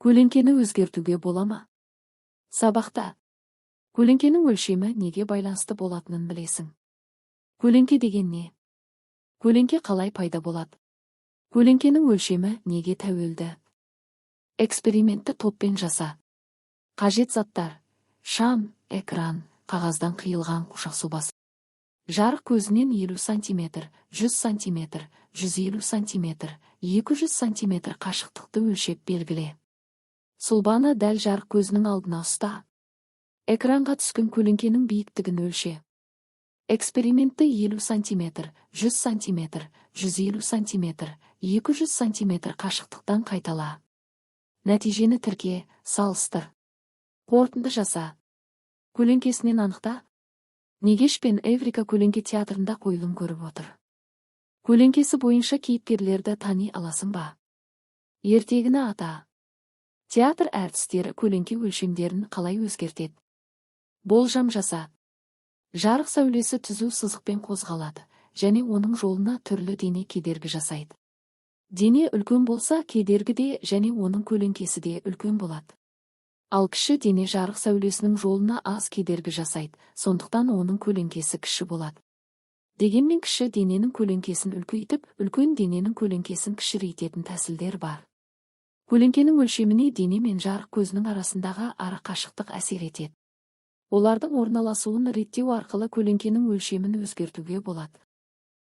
Көлеңкені өзгертуге бола ма? Сабақта көлеңкенің өлшемі неге байланысты болатынын білесің. Көлеңке деген не? Көлеңке қалай пайда болады? Көлеңкенің өлшемі неге тәуелді? Экспериментті топпен жаса. Қажет заттар: шам, экран, қағаздан қиылған қуыршақ сұлбасы. Жарық көзінен 50 сантиметр, 100 сантиметр, 150 сантиметр, 200 сантиметр қашықтықты өлшеп белгіле. Сұлбаны дәл жарық көзінің алдына ұста. Экранға түскен көлеңкенің биіктігін өлше. Экспериментті 50 сантиметр, 100 сантиметр, 150 сантиметр, 200 сантиметр қашықтықтан қайтала. Нәтижені тірке, салыстыр. Қорытынды жаса. Көлеңкесінен анықта. Негеш пен Эврика көлеңке театрында қойылым көріп отыр. Көлеңкесі бойынша кейіпкерлерді тани аласың ба? Ертегіні ата. Театр әртістері көлеңке өлшемдерін қалай өзгертеді? Болжам жаса. Жарық сәулесі түзу сызықпен қозғалады және оның жолына түрлі дене кедергі жасайды. Дене үлкен болса, кедергі де және оның көлеңкесі де үлкен болады. Ал кіші дене жарық сәулесінің жолына аз кедергі жасайды, сондықтан оның көлеңкесі кіші болады. Дегенмен кіші дененің көлеңкесін үлкейтіп, үлкен дененің көлеңкесін кішірейтетін тәсілдер бар. Көлеңкенің өлшеміне дене мен жарық көзінің арасындағы ара қашықтық әсер етеді. Олардың орналасуын реттеу арқылы көлеңкенің өлшемін өзгертуге болады.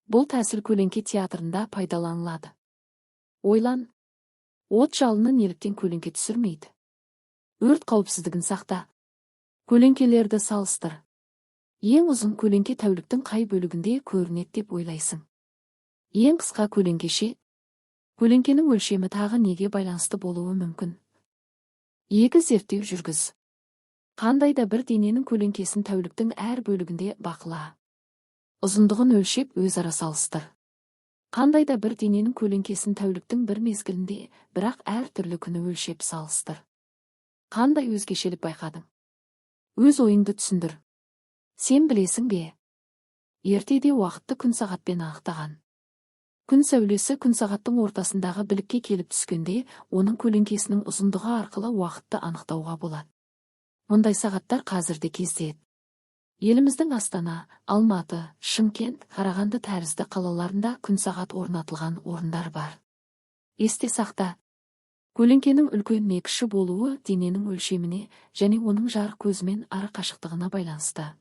Бұл тәсіл көлеңке театрында пайдаланылады. Ойлан. От жалыны неліктен көлеңке түсірмейді? Өрт қауіпсіздігін сақта. Көлеңкелерді салыстыр. Ең ұзын көлеңке тәуліктің қай бөлігінде көрінеді деп ойлайсың? Ең қысқа көлеңке ше? Көлеңкенің өлшемі тағы неге байланысты болуы мүмкін? Екі зерттеу жүргіз. Қандай да бір дененің көлеңкесін тәуліктің әр бөлігінде бақыла. Ұзындығын өлшеп, өзара салыстыр. Қандай да бір дененің көлеңкесін тәуліктің бір мезгілінде, бірақ әр түрлі күні өлшеп салыстыр. Қандай өзгешелік байқадың? Өз ойыңды түсіндір. Сен білесің бе? Ертеде уақытты күн сағатпен анықтаған. Күн сәулесі күн сағаттың ортасындағы білікке келіп түскенде, оның көлеңкесінің ұзындығы арқылы уақытты анықтауға болады. Мұндай сағаттар қазір де кездеседі. Еліміздің Астана, Алматы, Шымкент, Қарағанды тәрізді қалаларында күн сағат орнатылған орындар бар. Есте сақта. Көлеңкенің үлкен не кіші болуы дененің өлшеміне және оның жарық көзімен ара қашықтығына байланысты.